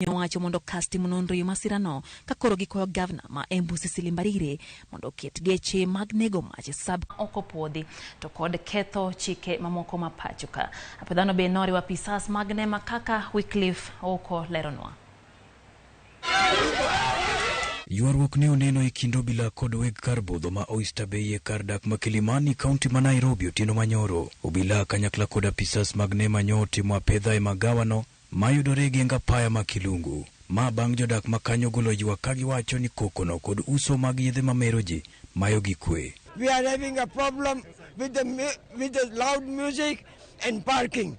Owacho mondo kas timo nonro e masirano ka koro gikwayo gavana ma Embu Cecily Mbarire mondo oket geche mag nego mach e sub ok opuodhi to kod ketho chike mamoko ma pacho ka. Apedhano be noriwo apisas mag nema kaka Wycliffe Oko leronwa. Ywaruok ne oneno e kind obila kod weg kar budho ma Oyster Bay e kar dak ma Kilimani, kaunti ma Nairobi otieno manyoro. Obila kanyakla kod apisas mag nema nyo otimo apedha e magawano mayudore e geng apaya ma Kilungu. Ma bang' jodak ma kanyo golo ywak ka giwacho ni kokono kod uso mag yedhe mamero ji mayogi kwe. We are having a problem with the loud music and parking.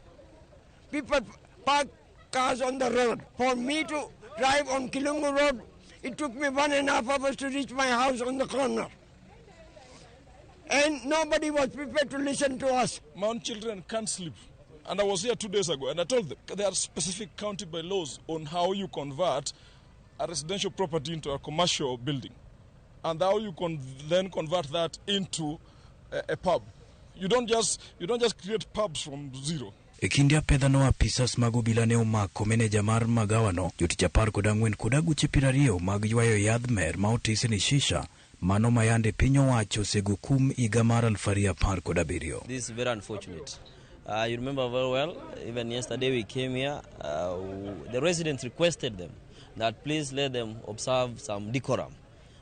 People park cars on the road. For me to drive on Kilungu Road, it took me 1.5 hours to reach my house on the corner. And nobody was prepared to listen to us. My own children can't sleep. And I was here 2 days ago and I told them there are specific county bylaws on how you convert a residential property into a commercial building and how you can then convert that into a pub. You don't just create pubs from zero. E kinde apedhano apisas mag obila ne omako meneja mar magawano, jotich 14 kod aguche 20 mag ywayo yadh mer ma otisi ni shisha, mano ma yande piny owacho osego kum higa mar 2017. This is very unfortunate. You remember very well, even yesterday we came here, the residents requested them that please let them observe some decorum.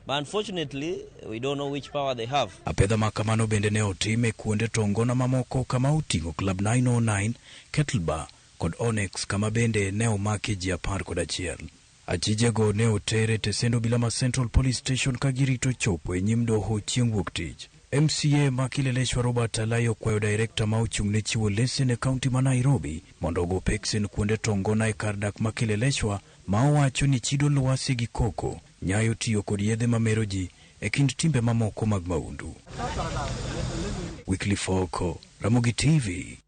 But unfortunately, we don't know which power they have. Apedha ma kamano bende ne otim e kuonde tongona mamoko kama oting'o Club 909, Kettle Bar kod Onyx kama bende ne omaki ji 11. Achijego ne oter e tesend obila ma Central Police Station ka girito chopo e nyim doho chieng' wuok tich. MCA ma Kileleshwa Robert Alai okwayo direkta ma ochung' ne chiwo lesen e kaunti ma Nairobi mondo ogo peksen kuonde tongona e kar dak ma Kileleshwa ma owacho ni chido lwasi gi koko nyayo tiyo kod yedhe mamero ji e kind timbe mamoko mag maundu. Wycliffe Oko, Ramogi TV.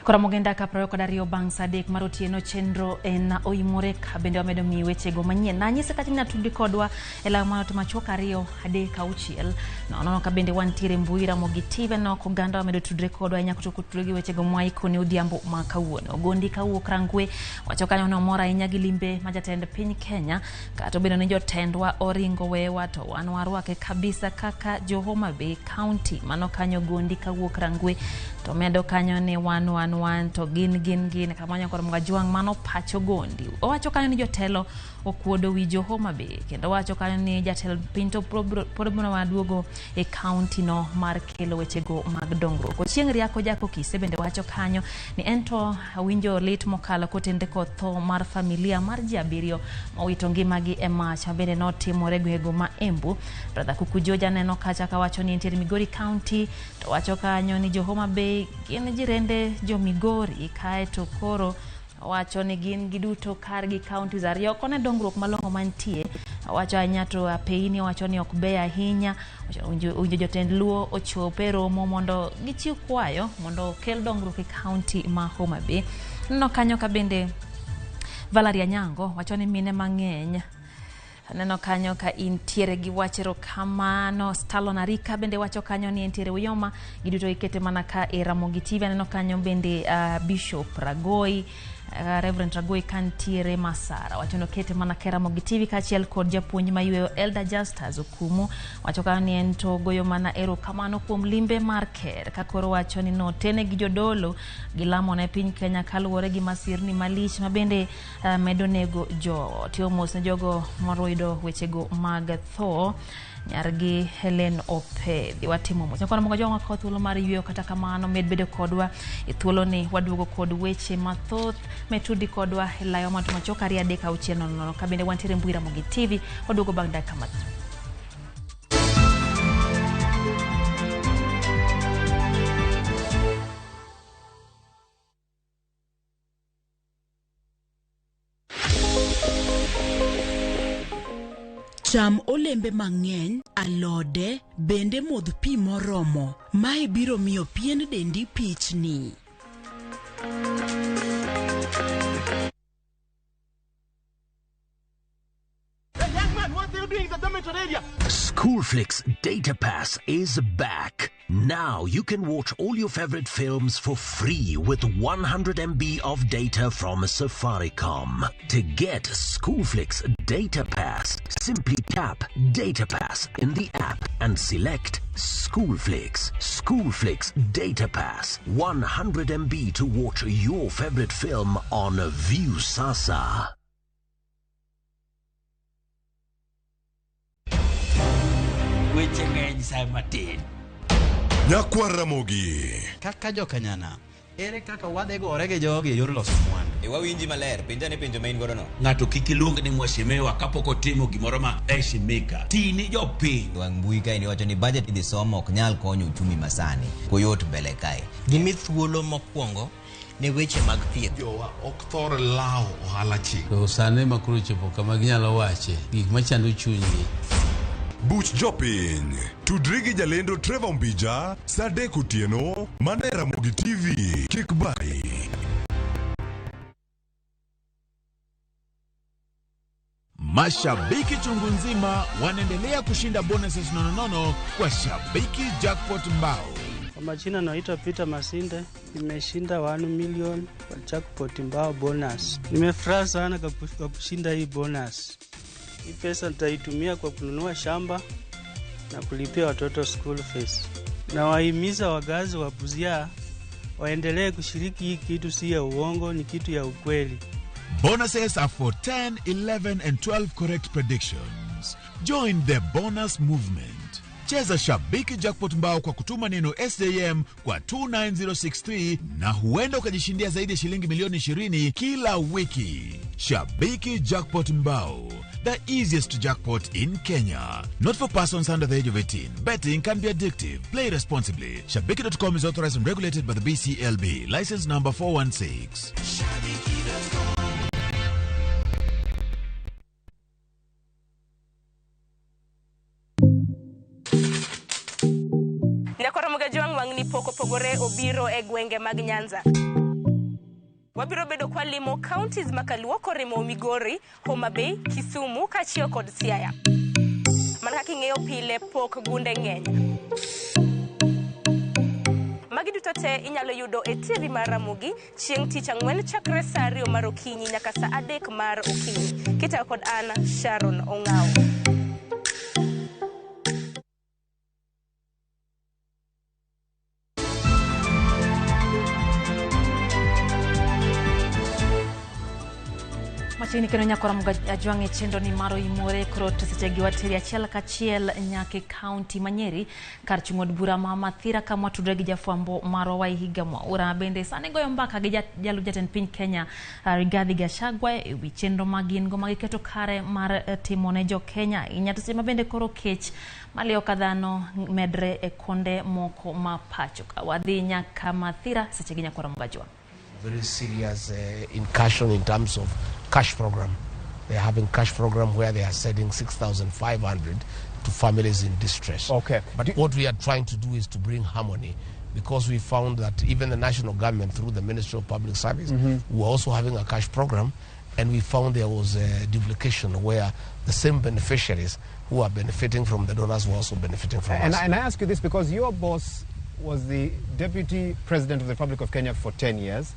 Koro mogenda ka 22 bang' sa 3 mar otieno chenro en oimore ka bende wamedo miyi wechego manyien. Nanyise kacha ni natudi kodwa e law mar ote machuok 2 3 6 nono ka bende wantiere mbui Ramogi TV nok oganda wamedo tudre kodwa ahinya kotudre gi wechego mwaikoni odhiambo ma kawuono. Gondi kawuok Rangwe wacho kanyo ni omor ahinya gi limbe ma jatend piny Kenya kata obedo ni jotendwa oringo wewa to wan warwake kabisa kaka jo Homa Bay County. Mano kanyo Gondi kawuok Rangwe to medo kanyo ni wan wan wan to gin gin gin kamano koro Mgajwang' mano pacho Gondi. Owacho kanyo ni jotelo okuodo wi jo Homa Bay kendo owacho kanyo ni jatend piny to pod biro mana duogo e kaunti no mar kelo wechego mag dongruok. Ochieng' Riako Jako Kise bende wacho kanyo ni en to winjo lit mokalo kotenre kod tho mar familia mar ji abiriyo mowito ngimagi e mach mabende notimore gwengego ma Embu. Brother Kuku George aneno kacha kawacho ni entiere Migori County to wacho kanyo ni jo Homa Bay gin jirende jo Migori kaeto koro owacho ni gin giduto kargi counties ariyo kone dongruok malong'o mantie owacho ahinya to apeini owacho ni ok beyo ahinya owinjo jotend luo ochop e romo mondo gichiw kwayo mondo okel dongruok e county ma Homa Bay. Aneno kanyo ka bende Valerie Anyango wacho ni mine mang'eny aneno kanyo ka intiere gi wach erokamano Stalon Arika bende wacho kanyo ni entiere Uyoma giduto gikete mana ka e Ramogi TV aneno kanyo bende Bishop Ragoi Reverend Ragoi kantiere Masara wacho ni okete mana ka e Ramogi TV kaachiel kod japuonj mayweyo Elder Justus Okumu wacho kanyo ni en to goyo mana erokamano kuom limbe mar ker ka koro wacho ni notene gi jodolo gilamo ne piny Kenya kaluwore gi masirni malich ma bende medo nego joot. Timo mos ne jogo moyudo wechego mag tho nyargi Helen Opedhi. Watimo mos. Nyakwar Ramogi Ojwang' wakawo thuolo mar yweyo kata kamano med bedo kodwa e thuoloni waduogo kod weche mathoth metudi kodwa e layo machuok 2 3 6 0 0 ka bende wantiere mbui Ramogi TV waduogo bang' dakika mathoth. Cham olembe mang'eny, alode, bende modh pi moromo. Mae biro miyo pien dendi pichni. Hey, young man, what are you doing in the dormitory? Schoolflix Data Pass is back. Now you can watch all your favorite films for free with 100 MB of data from Safaricom. To get Schoolflix Data Pass, simply tap Data Pass in the app and select Schoolflix. Schoolflix Data Pass, 100 MB to watch your favorite film on Viusasa. Weche ng'eny sa matin. Nyakwar Ramogi. Kaka jokanyana, ere kaka wadhi gore gi jogi e yor loso mwandu? E wawinji maler, penja ne penjo ma in godo no. Ng'ato kik iluong ni mheshimiwa kapok otimo gimoro ma heshimika. Ti ni jopiny. Wang' mbui kae ni wacho ni budget idhi somo ok nyal konyo uchumi masani. Koyot mbele kae. Gimi thuolo mokwongo ne weche mag thieth. Jowa ok thor lawo ohala chik. To sani ma koro chopo kama ginyalo wache gik machando chunygi. Buch jopiny. Tudri gi jalendo Trevor Mbija saa 3 otieno mana e Ramogi TV. Kik bai. Mashabiki chungu nzima wanaendelea kushinda bonuses nononono kwa Shabiki Jackpot Mbao. Kwa majina naitwa Peter Masinde, nimeshinda 1 million kwa jackpot mbao bonus. Nimefurahi sana kwa kushinda hii bonus. Hii pesa nitaitumia kwa kununua shamba na kulipia watoto school fees. Nawahimiza wakazi wa Busia waendelee kushiriki hii kitu, si ya uongo, ni kitu ya ukweli. Bonuses are for 10, 11 and 12 correct predictions. Join the bonus movement. Cheza Shabiki Jackpot Mbao kwa kutuma neno SJM kwa 29063 na huenda ukajishindia zaidi ya shilingi milioni 20 kila wiki. Shabiki Jackpot Mbao, the easiest jackpot in Kenya. Not for persons under the age of 18. Betting can be addictive. Play responsibly. Shabiki.com is authorized and regulated by the BCLB. License number 416. Nyakoro Mugajwang' wang'ni pok opogore obiro e gwenge mag Nyanza. Wabiro bedo kwa limo counties makaluo korimo Migori, Homa Bay, Kisumu kaachiel kod Siaya. Mana kaka ing'eyo pile pok gunde ng'eny. Magi duto te inyalo yudo e TV mar Ramogi chieng' tich ang'wen chakre saa 2 mar okinyi nyaka saa 3 mar okinyi. Kitayo kod an Sharon Ong'awo. Machiegni kendo nyakora Ajwang' e chenro ni mar oimore koro to sechegi wateri achiel kachiel nyaka e kaunti ma Nyeri kar chung' od bura ma Mathira kama watudore gi jafwambo marwa Waihiga Mwaura bende sani goyo mbaka gi jalup jatend piny Kenya Rigathi Gachagua e wi chenro ma gin go magiketo kare mar timo ne jo Kenya ahinya to seche ma bende koro kech maliyo ka dhano medre e konde moko ma pacho ka wadhi nyaka Mathira sechegi nyakora Mugajwang'. Very serious incursion in terms of cash program. They are having cash program where they are sending 6,500 to families in distress. Okay. But what we are trying to do is to bring harmony, because we found that even the national government through the Ministry of Public Service were also having a cash program, and we found there was a duplication where the same beneficiaries who are benefiting from the donors were also benefiting from us. And I ask you this because your boss was the Deputy President of the Republic of Kenya for 10 years.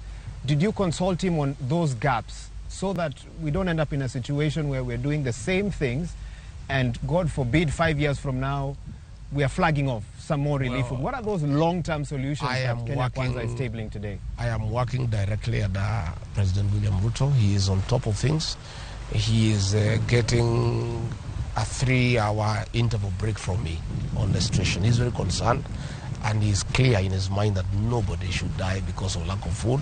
Did you consult him on those gaps so that we don't end up in a situation where we're doing the same things and, God forbid, 5 years from now, we are flagging off some more relief? Well, what are those long-term solutions that Kenya Kwanza is tabling today? I am working directly under President William Ruto. He is on top of things. He is getting a 3-hour interval break from me on the situation. He's very concerned, and he's clear in his mind that nobody should die because of lack of food.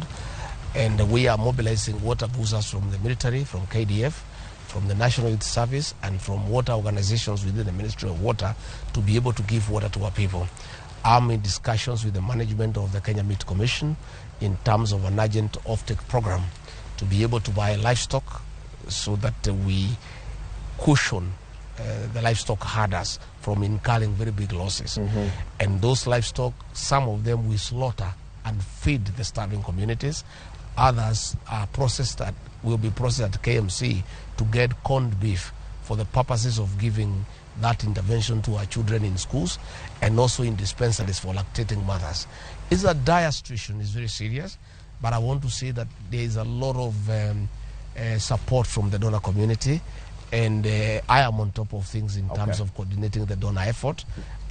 And we are mobilizing water boosters from the military, from KDF, from the National Youth Service, and from water organizations within the Ministry of Water to be able to give water to our people. I'm in discussions with the management of the Kenya Meat Commission in terms of an urgent offtake program to be able to buy livestock so that we cushion the livestock herders from incurring very big losses. And those livestock, some of them we slaughter and feed the starving communities. Others are processed at, will be processed at KMC to get corned beef for the purposes of giving that intervention to our children in schools and also in dispensaries for lactating mothers. It's a dire situation, it's very serious, but I want to say that there is a lot of support from the donor community, and I am on top of things in terms of coordinating the donor effort,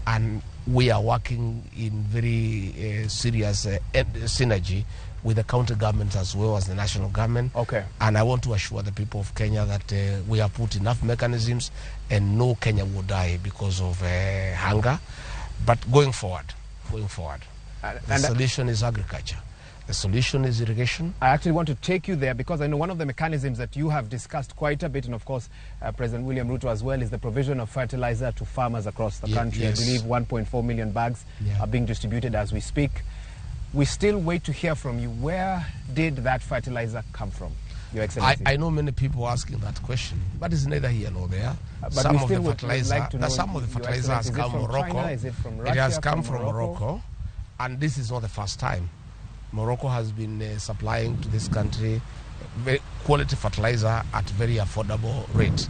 and we are working in very serious synergy with the county governments as well as the national government. Okay. And I want to assure the people of Kenya that we have put enough mechanisms and no Kenya will die because of hunger. But going forward, the solution is agriculture. The solution is irrigation. I actually want to take you there because I know one of the mechanisms that you have discussed quite a bit, and of course President William Ruto as well, is the provision of fertilizer to farmers across the country. Yes. I believe 1.4 million bags are being distributed as we speak. We still wait to hear from you. Where did that fertilizer come from, Your Excellency? I know many people asking that question, but it's neither here nor there. But some of the fertilizer, like to know, some of the fertilizer has come from Morocco. China? Is it from Russia? It has come from Morocco, and this is not the first time. Morocco has been supplying to this country very quality fertilizer at very affordable rate.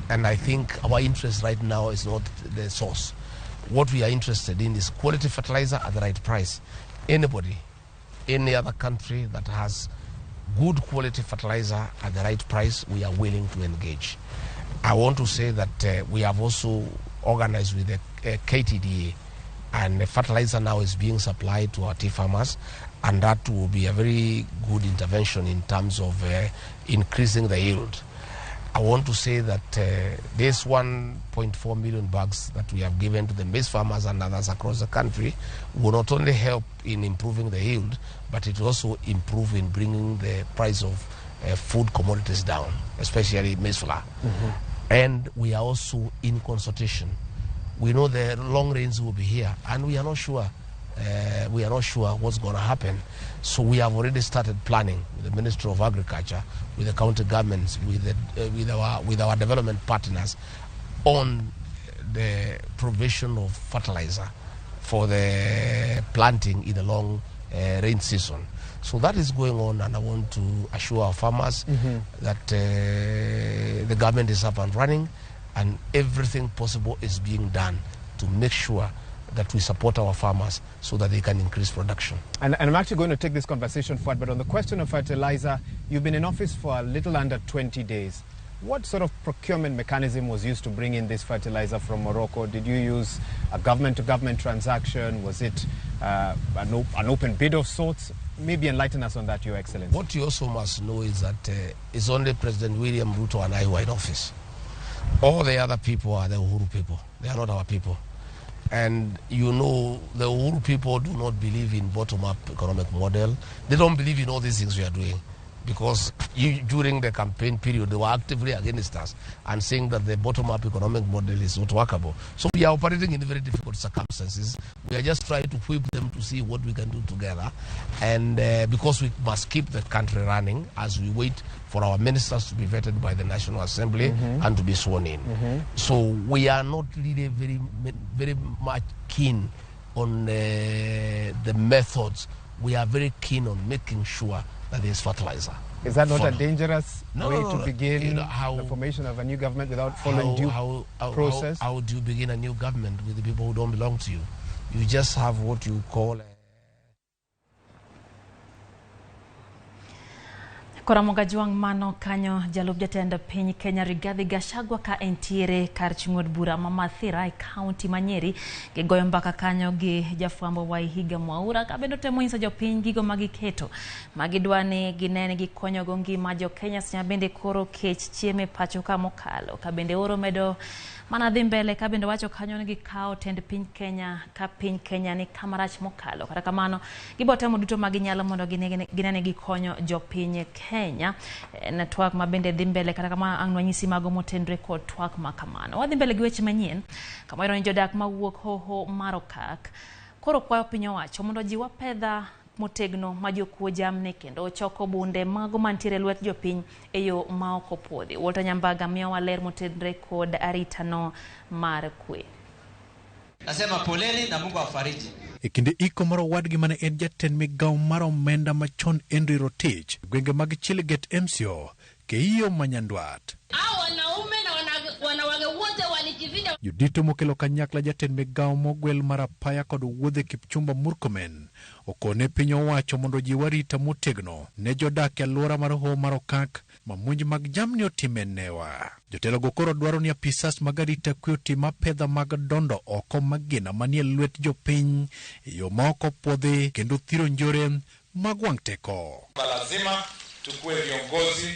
And I think our interest right now is not the source. What we are interested in is quality fertilizer at the right price. Anybody, any other country that has good quality fertilizer at the right price, we are willing to engage. I want to say that we have also organized with the KTDA, and the fertilizer now is being supplied to our tea farmers, and that will be a very good intervention in terms of increasing the yield. I want to say that this 1.4 million bags that we have given to the maize farmers and others across the country will not only help in improving the yield, but it will also improve in bringing the price of food commodities down, especially maize flour. Mm-hmm. And we are also in consultation. We know the long rains will be here, and we are not sure. We are not sure what's going to happen. So we have already started planning with the Ministry of Agriculture, with the county governments, with our development partners on the provision of fertilizer for the planting in the long rain season. So that is going on, and I want to assure our farmers that the government is up and running, and everything possible is being done to make sure that we support our farmers so that they can increase production. And I'm actually going to take this conversation forward, but on the question of fertilizer, you've been in office for a little under 20 days. What sort of procurement mechanism was used to bring in this fertilizer from Morocco? Did you use a government-to-government transaction? Was it an open bid of sorts? Maybe enlighten us on that, Your Excellency. What you also must know is that it's only President William Ruto and I who are in office. All the other people are the Uhuru people. They are not our people. And you know, the Uhuru people do not believe in bottom-up economic model. They don't believe in all these things we are doing, because during the campaign period, they were actively against us and saying that the bottom-up economic model is not workable. So we are operating in very difficult circumstances. We are just trying to whip them to see what we can do together. And because we must keep the country running as we wait for our ministers to be vetted by the National Assembly and to be sworn in. So we are not really very, very much keen on the methods. We are very keen on making sure that there is fertilizer. Is that not a dangerous way to begin the formation of a new government without following due process? How do you begin a new government with the people who don't belong to you? You just have what you call... Koramoga Juang mano kanyo jalup jatend piny Kenya Rigathi Gachagua ka entiere kar chung' od bura ma Mathira e kaunti ma Nyeri gigoyo mbaka kanyo gi jafwambo wa Ihiga Mwaura ka bende otemo nyiso jopiny gigo magiketo magidwa ni ginene gikonyogo ngima jo Kenya seche bende koro kech chiemo e pacho ka mokalo ka bende oro medo mana dhi mbele ka bende wacho kanyo ni gikawo tend piny Kenya ka piny Kenya ni kama rach mokalo kata kamano gibotemo duto maginyalo mondo ginene gikonyo jopiny Kenya na twak ma bende dhi mbele kata kama ang' nwanyisi mago motenre kod twak ma kamano. Wadhi mbele gi weche manyien kama iyudo ni jodak mawuok hoho mar Okak koro kwayo piny owacho mondo ojiw apedha motegno ma jokuo jamni kendo choko bunde mago mantiere lwet jopiny e yo ma ok opuodhi. Walter Nyambaga miyowa ler motenre kod aritano mar kwe. Nasema poleni na Mungu awafariji. E kinde iko mar owadgi mane en jatend migawo mar omenda machon Henry Rotich gwenge mag Chilget MCO Keiyo ma Nyandwat. Hao wanaume na wanawake wote walijisajili. Jodito mokelo kanyakla jatend migawo mogwel mar apaya kod wuodhe Kipchumba Murkomen okone piny owacho mondo ojiw arita motegno ne jodak e alwora mar Hoho mar Okak ma monj mag jamni otime newa. Jotelogo koro dwaro ni apisas mag arita kwe otim apedha mag dondo oko magina manie lwet jopiny e yo ma ok opuodhi kendo thiro njore mag wang' teko. Lazima tukue viongozi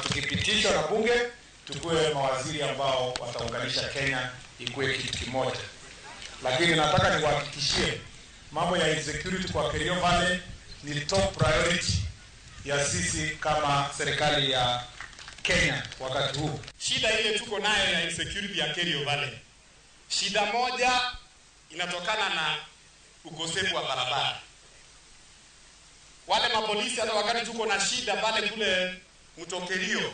tukipitishwa na bunge, tukue mawaziri ambao wataunganisha Kenya ikuwe kitu kimoja. Lakini nataka niwahakikishie mambo ya insecurity kwa Kerio Valley ni top priority ya sisi kama serikali ya Kenya wakati huu. Shida ile tuko nayo ya insecurity ya Kerio Valley, shida moja inatokana na ukosefu wa barabara. Wale mapolisi hata wakati tuko na shida pale kule Mto Kerio,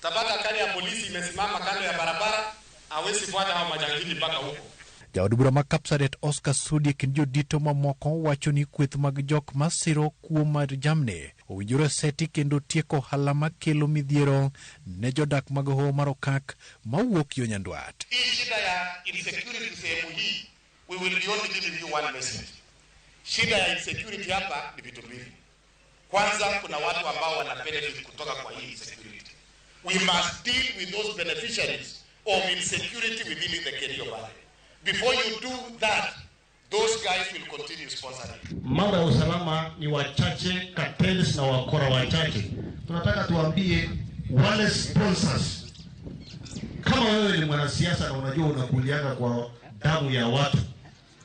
tabata kali ya polisi imesimama kando ya barabara, hawezi fuata hao majangili mpaka huko. Jaod bura ma Kapsaret Oscar Sudi e kind jodito mamoko wacho ni kweth mag jok masiro kuo mar jamni owinjore seti kendo tieko ohala makelo midhiero ne jodak mag Hoho mar Okak mawuok yo nyandwat. Hii shida ya insecurity sehemu hii, we will be only giving you one message. Shida ya insecurity hapa ni vitu mbili. Kwanza, kuna watu ambao wana benefit kutoka kwa hii insecurity. We must deal with those beneficiaries of insecurity within the Kerio Valley. Before you do that, those guys will continue sponsoring. Mambo ya usalama ni wachache, cartels na wakora wachache. Tunataka tuambie wale sponsors, kama wewe ni mwanasiasa na unajua unakulianga kwa damu ya watu,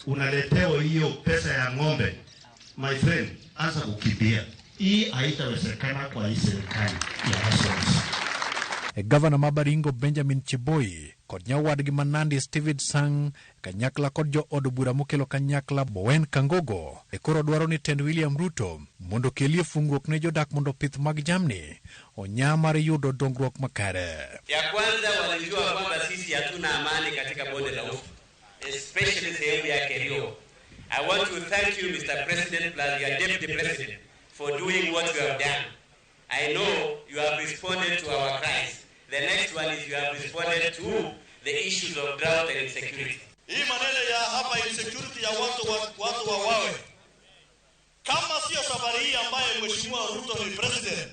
unaletewa hiyo pesa ya ng'ombe, my friend, anza kukimbia. Hii haitawezekana kwa hii serikali ya Nationals. Gavana ma Baringo Benjamin Cheboi kod nyawadgi ma Nandi Steven Sang kanyakla kod jo od bura mokelo kanyakla Bowen Kangogo e koro dwaro ni tend William Ruto mondo okelie fungruok ne jodak mondo pith mag jamni onya mar yudo dongruok makare. Ya kwanza, walijua kwamba sisi hatuna amani katika bonde la Ufa, especially sehemu ya Kerio. I want to thank you, Mr. President, plus your Deputy President, for doing what you have done. I know you have responded to our cries. The next one is you have responded to the issues of drought and insecurity. Hii maneno ya hapa insecurity ya watu wawawe, kama sio safari hii ambaye Mheshimiwa Ruto ni president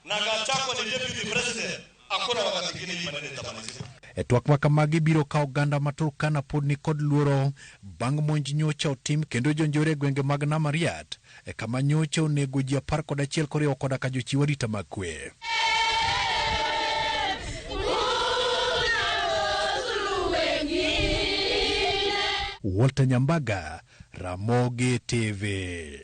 na Gachagua ni deputy president, hakuna wakati mwingine hii maneno itamalizika. E twak ma kamagi biro ka oganda ma Turkana pod ni kod luoro bang' monj nyocha otim kendo jonjore e gwenge mag Namariat e kama nyocha onego ji 11 koriwo koda ka jochiw arita mag kwe. Walter Nyambaga, Ramogi TV.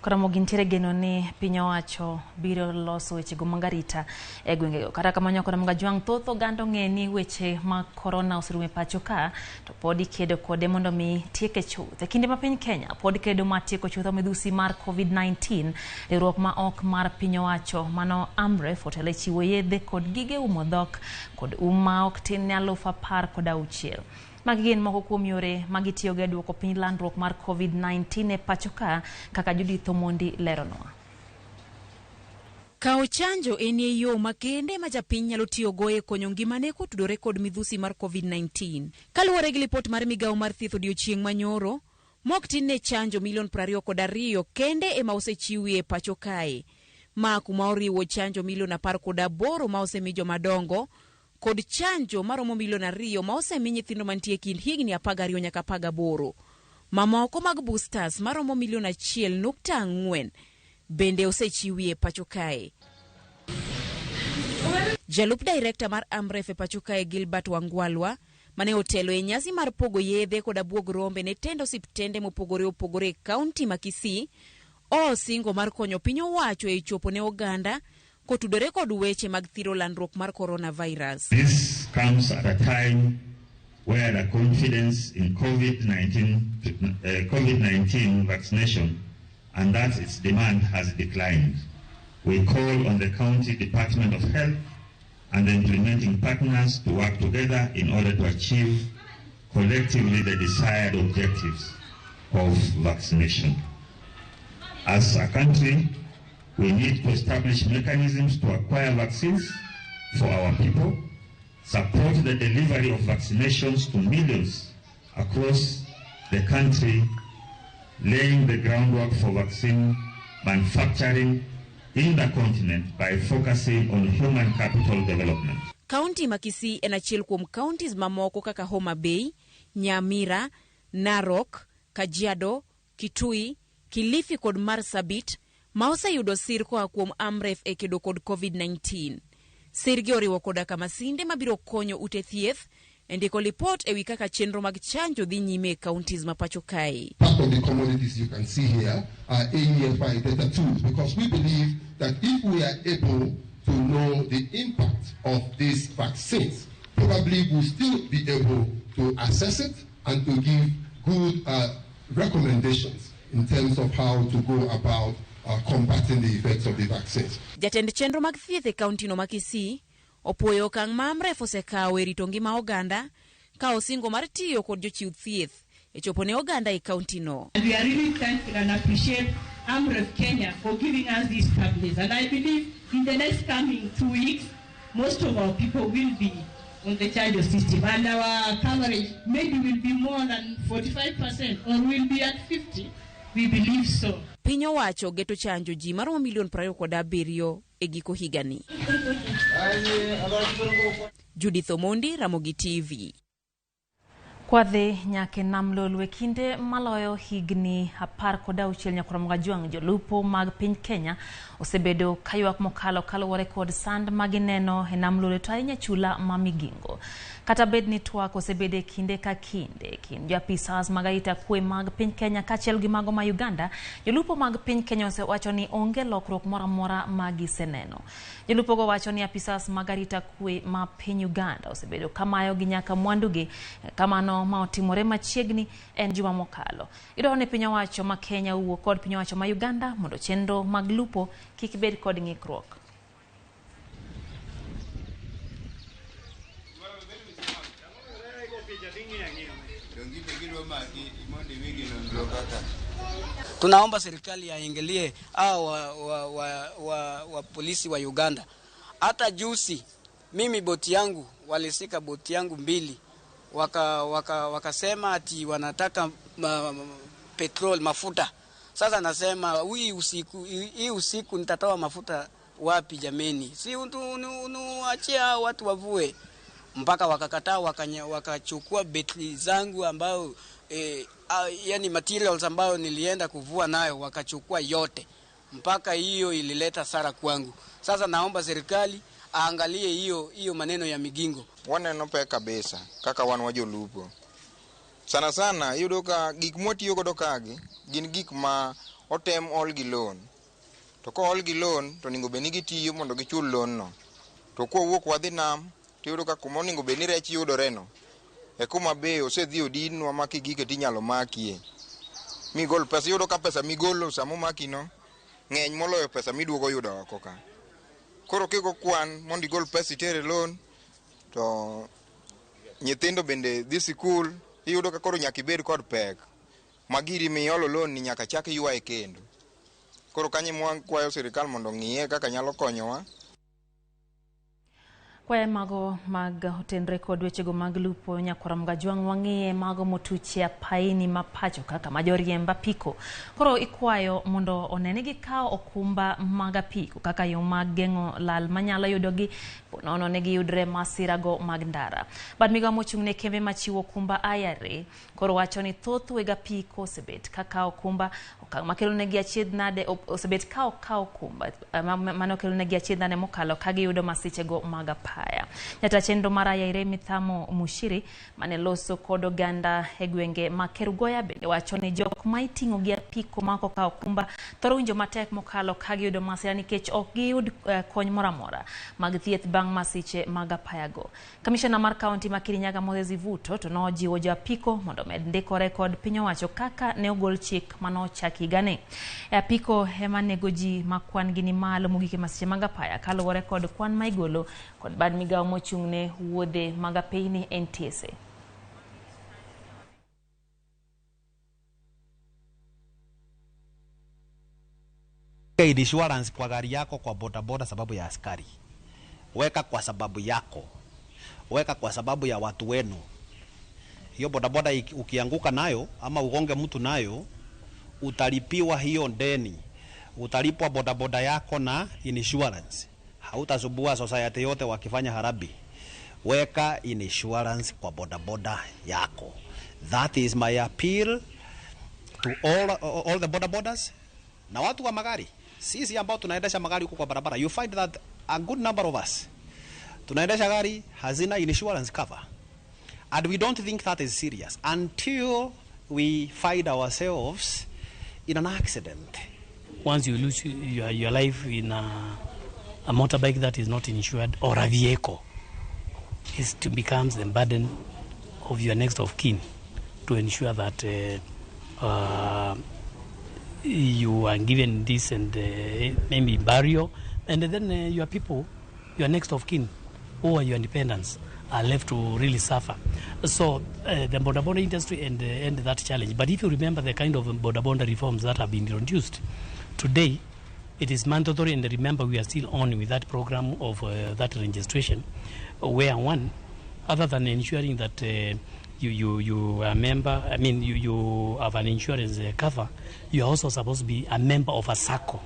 Ramogi nitiere geno ni piny owacho biro loso wechego mag arita e gwengego. Kata kamano Ramogi Ajwang', thoth oganda ong'e ni weche mag korona oserumo e pacho ka, to pod ikedo kode mondo mi tieke chuth. E kinde ma piny Kenya pod kedo mar tieko chutho midhusi mar COVID-19, riwruok ma ok mar piny owacho mano AMREF otelo e chiwo yedhe kod gige umo dhok kod um ma ok tin ne 16,000. Magi gin moko kuom yore magitiyogo e duoko piny landruok mar COVID-19 e pacho ka, kaka Judith Omondi leronwa. Kawo chanjo en e yo makende ma japiny nyalo tiyogo e konyo ngimane kotudore kod midhusi mar COVID-19. Kaluwore gi lipot mar migawo mar thieth odiochieng' manyoro, mok tin ne chanjo milion 22 kende ema osechiwi e pacho kae. Ma kuma oriwo chanjo milion 18 ma osemi jomadongo kod chanjo maromo milion 2 ma osemi nyithindo mantie kind higni 12 nyaka 18. Mamoko mag boosters maromo milion 1.4 bende osechiwi e pacho kae. Jalup director mar AMREF e pacho kae Gilbert Wangwalwa mane otelo e nyasi mar pogo yedhe kod abuog rombe ne tend osiptende mopogore opogore e kaunti ma Kisii, osingo mar konyo piny owacho e chopo ne oganda kotudore kod weche mag thiro landruok mar coronavirus. This comes at a time where the confidence in COVID-19 vaccination and that its demand has declined. We call on the County Department of Health and the implementing partners to work together in order to achieve collectively the desired objectives of vaccination. As a country, we need to establish mechanisms to acquire vaccines for our people Support the delivery of vaccinations to millions across the country, laying the groundwork for vaccine manufacturing in the continent by focusing on human capital development. Kaunti ma Kisii en achiel kuom counties mamoko kaka Homa Bay, Nyamira, Narok, Kajiado, Kitui, Kilifi kod Marsabit ma oseyudo sir koa kuom AMREF e kedo kod COVID-19. Sirgi oriwo koda ka masinde mabiro konyo ute thieth e ndiko lipot ewi kaka chenro mag chanjo dhi nyime e counties ma pacho kae. Part of the commodities you can see here are AEFI data tools, because we believe that if we are able to know the impact of these vaccines, probably we'll still be able to assess it and to give good recommendations in terms of how to go about combating the effects of the vaccines. Jatend chenro mag thieth e kaunti no ma Kisii opuoyo okang' ma AMREF osekawo e rito ngima oganda ka osingo mar tiyo kod jochiw thieth e chopo ne oganda e kaunti no. And we are really thankful and appreciate AMREF Kenya for giving us these tablets. And I believe in the next coming 2 weeks, most of our people will be on the chanjo system. And our coverage maybe will be more than 45% or will be at 50. We believe so. Piny owacho geto chanjo ji maromo milion 27 e giko higani. Judith Omondi, Ramogi TV. Kwadhi nyaka nam Lolwe kinde maloyo higni 16 nyakoromoga jwang' jolupo mag piny Kenya osebedo kaywak mokalo kaluwore kod sand magineno e nam Lolwe to ahinya chula ma Migingo. Kata bed ni twak osebedo e kinde ka kinde kind joapisas mag arita kwe mag piny Kenya kaachiel gi mago ma Uganda, jolupo mag piny Kenya osewacho ni onge lokruok moro amora ma giseneno. Jolupo go wacho ni apisas mag arita kwe ma piny Uganda osebedo kamayo gi nyaka mwandugi kamano ma otimore machiegni en juma mokalo. Idwaro ni piny owacho ma Kenya owuo kod piny owacho ma Uganda mondo chenro mag lupo kik bed kod ng'ikruok. Tunaomba serikali yaingilie hao wa polisi wa Uganda. Hata juzi mimi boti yangu walisika boti yangu 2 wakasema ati wanataka petrol mafuta. Sasa nasema hii usiku nitatoa mafuta wapi jameni? Si unuachia watu wavue. Mpaka wakakataa, wakachukua betri zangu ambayo yani materials ambayo nilienda kuvua nayo wakachukua yote. Mpaka hiyo ilileta sara kwangu. Sasa naomba serikali aangalie hiyo maneno ya Migingo. Waneno pek kabisa kaka wan wajolupo. Sana sana iyudo ka gik mwatiyo godo kagi gin gik ma otem ol gi loan. To ko ol gi loan to onego bed ni gitiyo mondo gichul loan no. To kowuok wadhi nam to iyudo ka kuma onego bed ni rech yudore no e kuma be osedhi odinwa ma kigike tinyalo makie. Migol pesa, iyudo ka pesa migolo sama omaki no ng'eny moloyo pesa miduogo yudo oko ka. Koro kigo kwan mondo igol pesa itere loan to nyithindo bende dhi sikul, iyudo ka koro nyaka ibed kod pek ma giri miolo loan ni nyaka chak ywaye kendo. Koro kanyo mwa kwayo sirikal mondo ong'iye kaka nyalo konyowa. Kwaye mago mag otenre kod wechego mag lupo nyakoramga jwang' wang'iye mago motuche apaini ma pacho kaka ma joriemb apiko. Koro ikwayo mondo one ni gikawo okumba mag apiko kaka yo mag geng'o lal manyalo yudogi ponono ne giyudre masirago mag ndara. Bad migao mochung' ne kembe machiwo okumba IRA koro wacho ni thoth weg apiko osebet ka kawo okumba okang' makelonegi achiedh nade osebet ka ok kaw okumba mano kelonegi achiedh nade mokalo ka giyudo masichego mag apaya. Nyata chenro mar IRA Mithamo Mushiri mane loso kod oganda e gwenge ma Kerugoya bende wacho ni jok ma iting'o gi apiko ma ok okawo okumba thoro winjo matek mokalo ka giyudo masira nikech ok giyud kony moro amora mag thieth bang' masiche mag apayago. Kamishona mar kaunti ma Kirinyaga Moses Ivuto to nojiwo jo apiko mondo omed ndikore kod piny owacho kaka ne ogol chik manochak higani. E apiko ema nego ji ma kwan gi ni malo mogik e masiche mag apaya kaluwore kod kwan ma igolo kod bad migao mochung' ne wuodhe mag apeyni NTSA. Insurance kwa gari yako, kwa bodaboda sababu ya askari. Weka kwa sababu yako. Weka kwa sababu ya watu wenu. Hiyo bodaboda ukianguka nayo ama ugonge mtu nayo, utalipiwa hiyo deni. Utalipwa bodaboda yako na insurance. Hautasumbua society yote wakifanya harambee. Weka insurance kwa bodaboda yako. That is my appeal to all the bodabodas na watu wa magari. Sisi ambao tunaendesha magari huko kwa barabara, you find that a good number of us tunaendesha gari hazina insurance cover. And we don't think that is serious until we find ourselves in an accident. Once you lose your life in a motorbike that is not insured or a vehicle, it becomes the burden of your next of kin to ensure that you are given decent maybe burial, and then your people, your next of kin or your dependents are left to really suffer. So the boda boda industry and that challenge. But if you remember the kind of boda boda reforms that have been introduced today, it is mandatory, and remember we are still on with that program of that registration, where one, other than ensuring that you are a member, I mean you have an insurance cover, you are also supposed to be a member of a SACCO.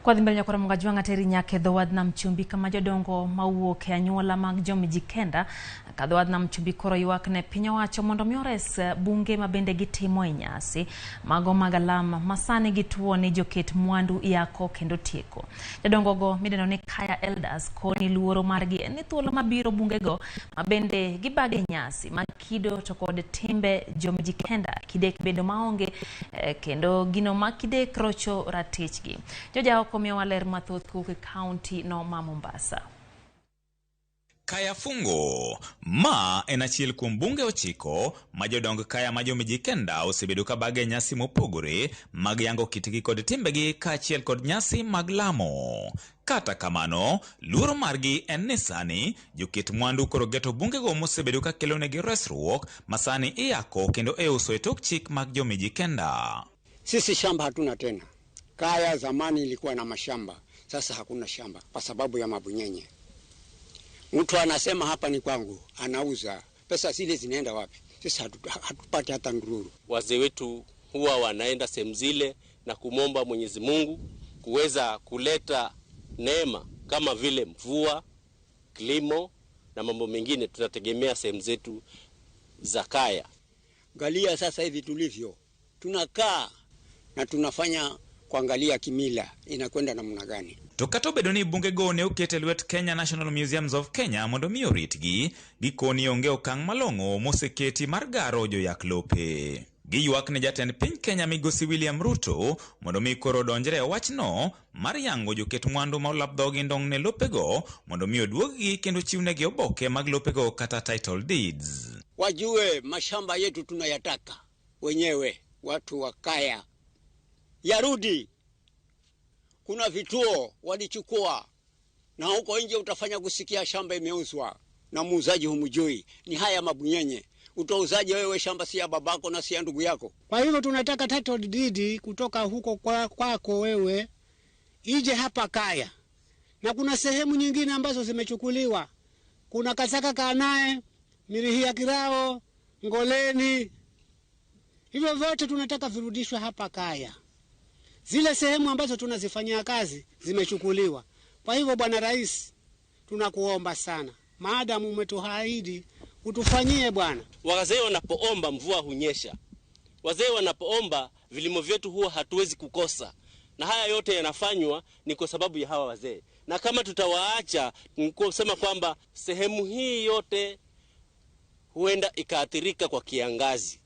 Kwa dhimbele nyakora mungajwanga teri nyake dhowadh nam chumbi kama jodongo mawuok e anyuola mag jomijikenda ka dhowadh nam chumbi koro ywak ne piny owacho mondo mi ores bunge ma bende gitimo e nyasi mago mag alam ma sani gituo ni joket mwandu yako kendo tieko. Jodongo go midendo ni Kaya Elders koni luoro margi en ni thuolo mabiro bungego ma bende gibage nyasi mag kido to kod timbe jomijikenda kidek bedo maonge kendo gino ma kidek rocho ratichgi. Joja omiyo waler mathoth kowuok e kaunti no ma Mombasa. Kaya Fungo ma en achiel kuom bunge 9 ma jodong kaya ma jomijikenda osebedo ka bage nyasi mopogore mag yango kitgi kod timbegi kaachiel kod nyasi mag lamo. Kata kamano, luoro margi en ni sani joket mwandu koro geto bungego mosebedo ka kelonegi resruok ma sani iyako kendo iuso e tok chik mag jomijikenda. Sisi shamba hatuna tena. Kaya zamani ilikuwa na mashamba, sasa hakuna shamba kwa sababu ya mabunyenye. Mtu anasema hapa ni kwangu, anauza. Pesa zile zinaenda wapi? Sisi hatupati hata ndururu. Wazee wetu huwa wanaenda sehemu zile na kumomba Mwenyezi Mungu kuweza kuleta neema kama vile mvua, kilimo na mambo mengine. Tunategemea sehemu zetu za kaya. Angalia sasa hivi tulivyo. Tunakaa na tunafanya kuangalia kimila inakwenda namna gani. To kata obedo ni bungego ne oket e lwet Kenya National Museums of Kenya mondo mi oritgi, gikoni onge okang' malong'o moseketi mar garo joyak lope. Giywak ne jatend piny Kenya migosi William Ruto mondo mi koro odonjre e wachno mar yango joket mwandu ma olap dhogi ndong' ne lopego mondo mi oduog-gi kendo chiwnegi oboke mag lopego kata title deeds. Wajue mashamba yetu tunayataka wenyewe, watu wa kaya yarudi. Kuna vituo walichukua na huko nje utafanya kusikia shamba imeuzwa na muuzaji humjui. Ni haya mabunyenye. Utauzaje wewe shamba si ya babako na si ya ndugu yako? Kwa hivyo tunataka title deed kutoka huko kwako wewe ije hapa kaya. Na kuna sehemu nyingine ambazo zimechukuliwa. Kuna Kasaka Kanae, Mirihia Kirao, Ngoleni. Hivyo vyote tunataka virudishwe hapa kaya. Zile sehemu ambazo tunazifanyia kazi zimechukuliwa. Kwa hivyo Bwana Rais, tunakuomba sana. Maadamu umetuahidi, utufanyie bwana. Wazee wanapoomba mvua hunyesha. Wazee wanapoomba vilimo vyetu huwa hatuwezi kukosa. Na haya yote yanafanywa ni kwa sababu ya hawa wazee. Na kama tutawaacha, kusema kwamba sehemu hii yote huenda ikaathirika kwa kiangazi.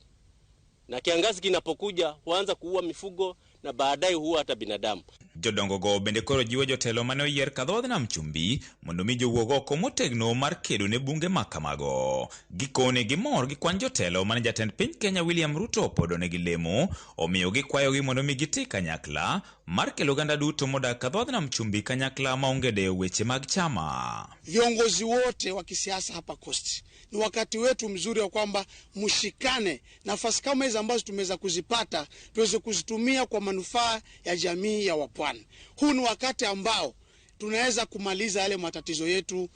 Na kiangazi kinapokuja huanza kuua mifugo na baadaye huwa hata binadamu. Jodongo go bende koro jiwo jotelo mane oyier ka dhoodh nam chumbi mondo mi jowuog oko motegno mar kedo ne bunge ma kamago. Gikone gimor gi kwan jotelo mane jatend piny Kenya William Ruto opodonegi lemo, omiyo gikwayogi mondo mi giti kanyakla mar kelo oganda duto modak ka dhoodh nam chumbi kanyakla maonge dewo weche mag chama. Viongozi wote wa kisiasa hapa Coast, ni wakati wetu mzuri wa kwamba mshikane. Nafasi kama hizi ambazo tumeweza kuzipata tuweze kuzitumia kwa manufaa ya jamii ya wapwani. Huu ni wakati ambao tunaweza kumaliza yale matatizo yetu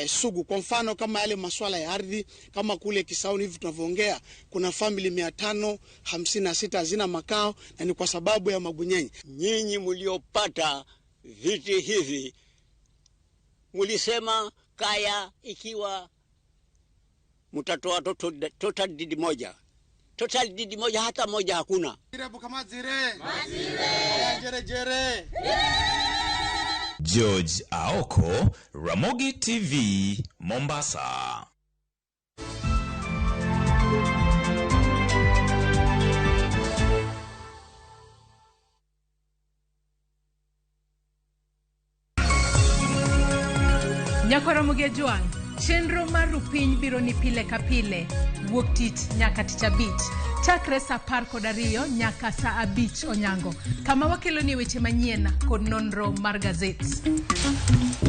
sugu. Kwa mfano kama yale masuala ya ardhi, kama kule Kisauni hivi tunavyoongea kuna family 556 hazina makao na ni kwa sababu ya mabwenyenye. Nyinyi mliopata viti hivi mlisema kaya ikiwa mtatoa total deed moja. Total deed moja hata moja hakuna. George Aoko, Ramogi TV, Mombasa. Nyakwara Mugejwang, chenro mar Rupiny biro ni pile ka pile, wuok tich nyaka tich abich, chakre saa 12 nyaka saa 5 onyango, kama wakeloni weche manyien kod nonro mar gazet.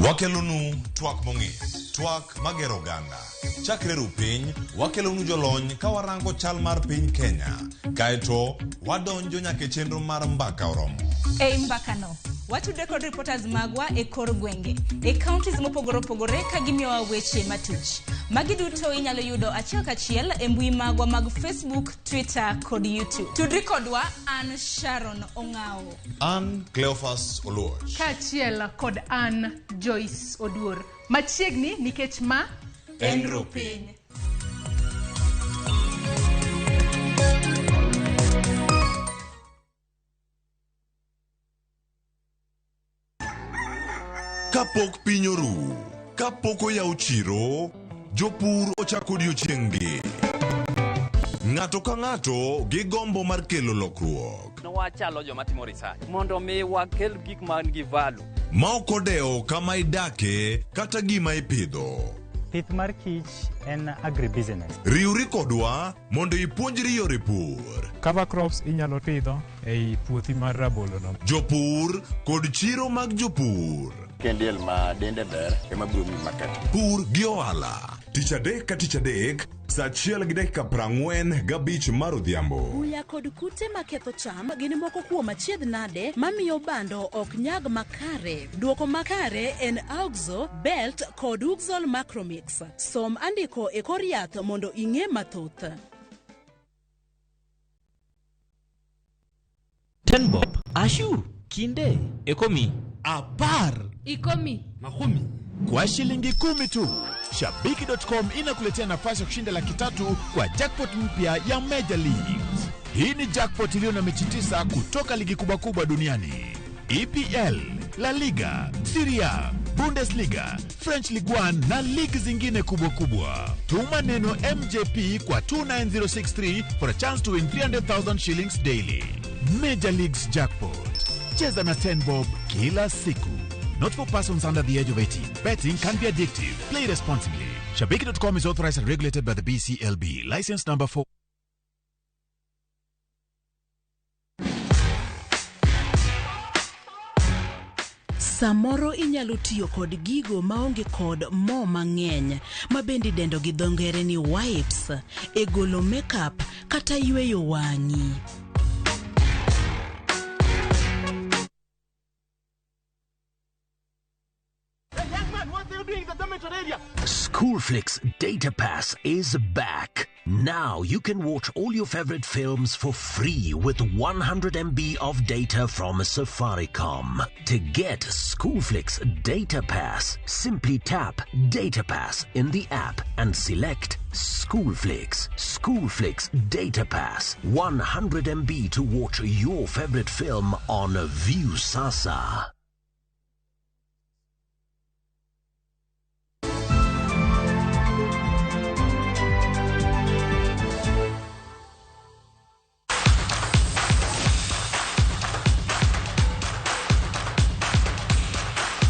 Wakelonu twak mong'ith, twak magero oganda. Chakre Rupiny, wakelonu jolony ka warango chal mar piny Kenya. Kaeto, wadonjo nyaka e chenro mar mbaka oromo. Ei mbakano, watudre kod reporters magwa e kor gwenge, e counties mopogore opogore ka gimiyowa weche matuch. Magi duto inyalo yudo achiel kachiel e mbui magwa mag Facebook, Twitter kod YouTube. Tudri kodwa, an Sharon Ong'ao. An Cleophas Oluoch. Kaachiel kod an Joyce Oduor. Machiegni nikech ma en Rupiny. Kapok piny oru, kapok oyaw chiro, jopur ochako odiochieng'-gi. Ng'ato ka ng'ato gi gombo mar kelo lokruok. Wachalo joma timo research mondo mi wakel gik man gi value. Ma ok odewo kama idake kata gima ipidho. Pith mar kich en agribusiness. Riwri kodwa mondo ipuonjri yore pur. Cover crops inyalo pidho ei puothi mar rabolo no. Jopur kod chiro mag jopur. Kendiel ma dende ber ema biro miyi makati. Pur gi ohala. Tich adek ka tich adek, saa 1:45 mar odhiambo. Buya kod kute maketho cham gin moko kuom achiedh nade mamiyo bando ok nyag makare. Duoko makare en Auxo, Belt kod Uxol Macromix. Som andiko e kor yath mondo ing'e mathoth. Tenbob, Ashu, Kinde, Ekomi, Apar, Ikomi, Mahumi. Kwa shilingi 10 tu, Shabiki.com inakuletea nafasi ya kushinda 300,000 kwa jackpot mpya ya Major Leagues. Hii ni jackpot iliyo na mechi 9 kutoka ligi kubwa kubwa duniani: EPL, La Liga, Serie A, Bundesliga, French Ligue 1 na ligi zingine kubwa kubwa. Tuma neno MJP kwa 29063 for a chance to win 300,000 shillings daily. Major Leagues Jackpot. Cheza na 10 bob kila siku. Not for persons under the age of 18. Betting can be addictive. Play responsibly. Shabiki.com is authorized and regulated by the BCLB. License number 4. Samoro inyalo tiyo kod gigo maonge kod mo mang'eny ma bende idendo gi dho ngere ni wipes e golo makeup kata yweyo wang'i. Schoolflix Data Pass is back. Now you can watch all your favorite films for free with 100 MB of data from Safaricom. To get Schoolflix Data Pass, simply tap Data Pass in the app and select Schoolflix. Schoolflix Data Pass, 100 MB to watch your favorite film on Viusasa.